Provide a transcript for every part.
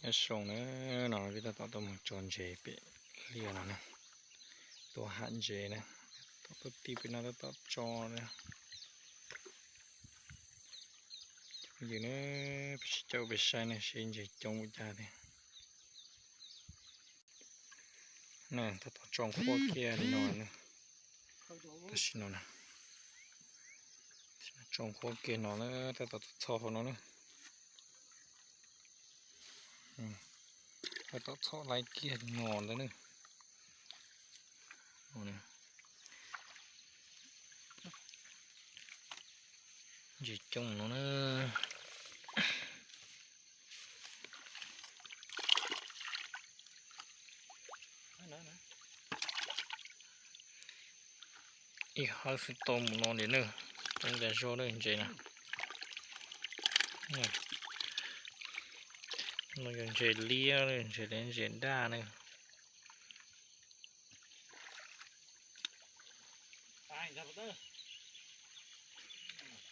Zoo na, no peb tab tom tuaj mus tso ntses pem liaj no na, tuaj ham ntses na, tab tom tuaj tib pem no tab tom tso na. Cov phooj ywg na, peb sib caum peb saib na seb ntses coob ua cas tiag. Tab tom tso nqhuab kiag li no na, tam sim no na, tso nqhuab kiag no na, tab tom txhos hauv no na. Tab tom txhos laib kiag no ntawd na. Ntses coob no na. Ib hawv xwb tau mus no ntawm na, coob tas zog na ntses na. No yog ntses liab, ntses liab ntses daj na.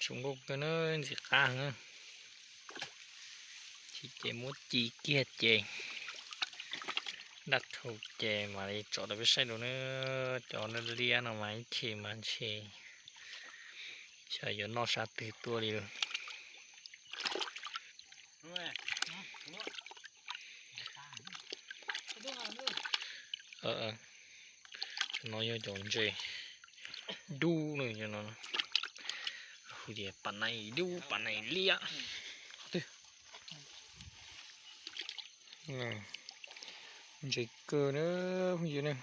Tsuas nkauj kawg na, ntxim qab heev. Chim ces muab ci kiag ces daj rhuv ces mam li tso rau peb saib dua na. Cov liab no mas ib chim mas ntshe xyov yuav noj sab twg tuaj li lawm. Cov no yog cov ntses dub na, cov no hu tias pas nais dub pas nais liab. Ntses kawg na phooj ywg na.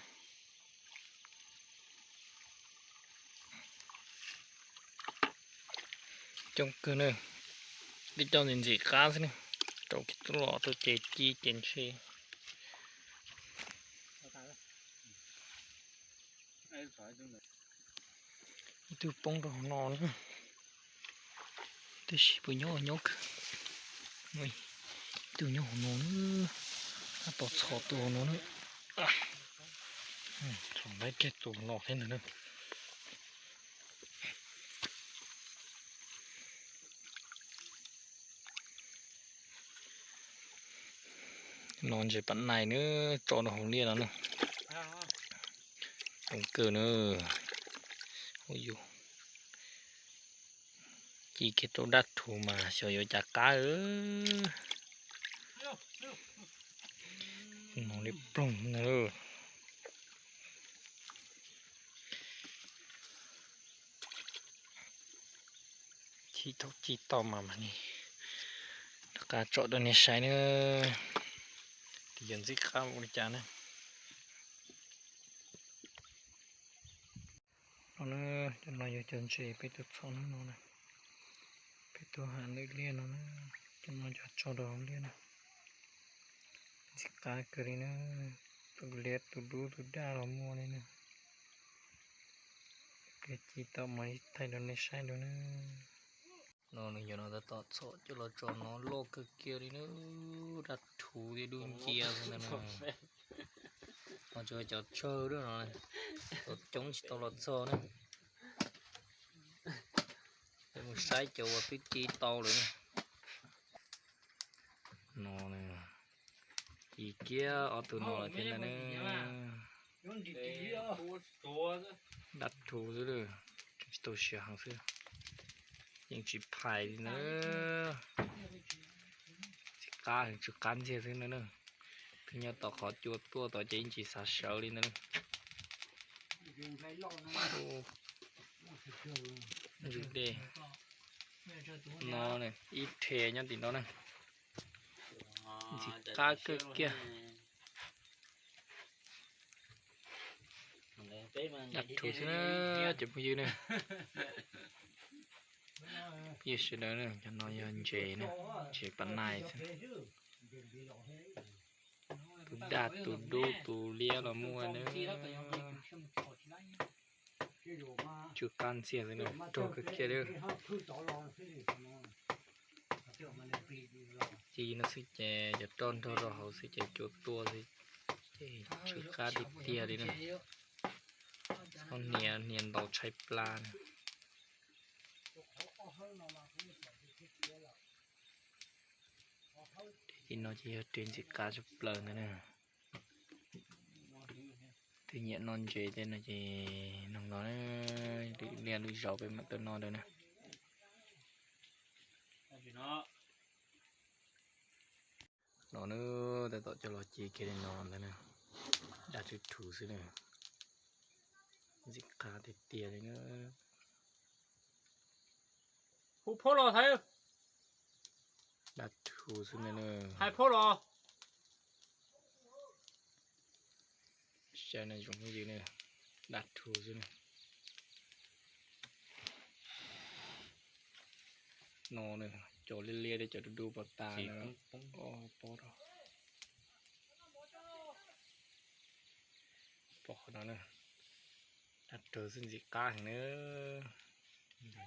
Coob kawg na, twb coj ntxim ntxim qab xwb na, rau kiag tub los rau ces ci ces ntshe. Ib tug poob rau hauv no na, tab sis puas nyob nyob kawg. Ib tug nyob hauv no na, tab tom txhos tus hauv no na. Txhos laib kiag tus no thiab ntag na. No ntses pas nais na, tso rau hauv liaj no na. Coob kawg na. Ua yus ci kiag rau dab rhuv mas xyov yuav cas qab. No li ploog na. Ci tau ci tau mas mam li rov qab tso rau nej saib na, tias yog ntxim qab ua li cas na. No na, cov no yog cov ntses peb tuaj txhos hnub no na, peb tuaj ham ntawm liaj no na, cov no cov tso rau hauv liaj na. Ntxim qab kawg li na, tus liab tus dub tus daj los muaj li na. Peb ci tau mas ib thaij rau nej saib dua na. No nws yog no tab tom txhom coj los tso no loj kawg kiag li na, daj rhuv thiab dub nciab xwb ntag na. Ho tsuas cov tsawg lawm no, cov coob tsis tau los txog na. Peb mus saib cov uas twb ci tau lawm na. No, ci kiag ob tug no lawm thiab ntag na. Dab rhuv xwb, tsis tau siav heev xwb, yeej tsis phais li na. Tsis qab, tsis qab ntxiag xwb na. Twb nyob tom qhov cua tuaj tod ces yeej tsis xav sawv li ntag. Ntsis dej no, ib rhe nyob tim no na. Ntxim qab kawg kiag. Dab rhuv xwb na cov phooj ywg na. Phooj ywg sawv daws na, cov no yog ntses na, ntses pas nais xwb. Tus daj tus dub tus liab los muaj na. Tsw qab ntxiag xwb na, rog kawg kiag li. Ci no xwb ces cov roj nrog rau hauv xwb ces cua tuaj xwb ces tsw qab tiag tiag li na. Txhob hnia, hnia ntau tshaib plab na. Li no ces yog rau ntxim qab tshaj plaws ntawd na. Twb nyiam noj ntses tej no ces nug no na, lwm liaj lwm zaus peb mam tuaj noj ntawd na. No na, tab tom coj los ci kiag li no ntag na. Daj rhuv rhuv xwb na. Ntxim qab tiag tiag li na. Hu phauj los thaiv. Daj rhuv xwb na. Thaiv phauj los. Saib no tsoom phooj ywg na, daj rhuv xwb na. No na, cov liab liab thiab cov dub dub pov tas na. Pov, pov qhov no na. Daj rhuv xwb ntxim qab heev na.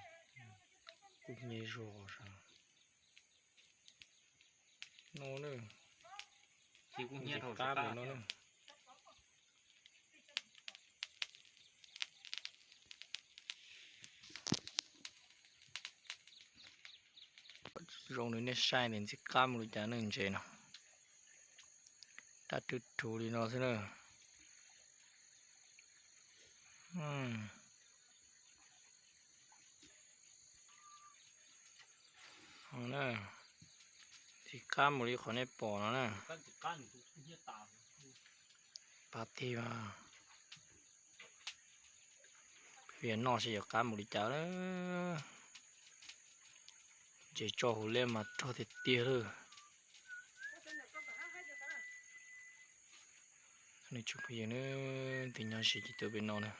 Kuj nyuaj zog sav. No na, ntxim qab mus no na. Zoo li nej saib ntxim qab mus li cas na ntses no. Daj rhuv rhuv li no xwb na. Ntxim qab mus li qhov nej pom no na. Pab tig mas, peb noj saib yuav qab mus li cas lawm. Ntses tso hauv liaj mas rog tiag tiag lawm. Nej tsoom phooj ywg na, leej twg nyob ze ces tuaj pem no na.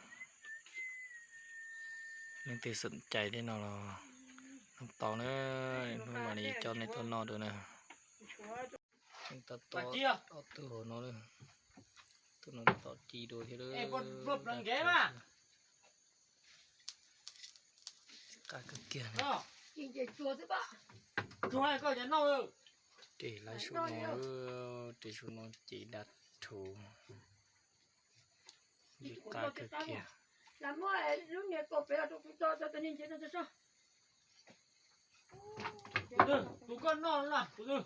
Leej twg xom cai thiab no los nug tau na, hnub mam li coj nej tuaj noj dua na. Tseem tab tom ob tug hauv no, tus no tab tom ci dua thiab. Qab kawg kiag. Ces laib sub no, ces sub no ces daj rhuv. Ntxim qab kawg kiag. Tus koj noj na, tus twg?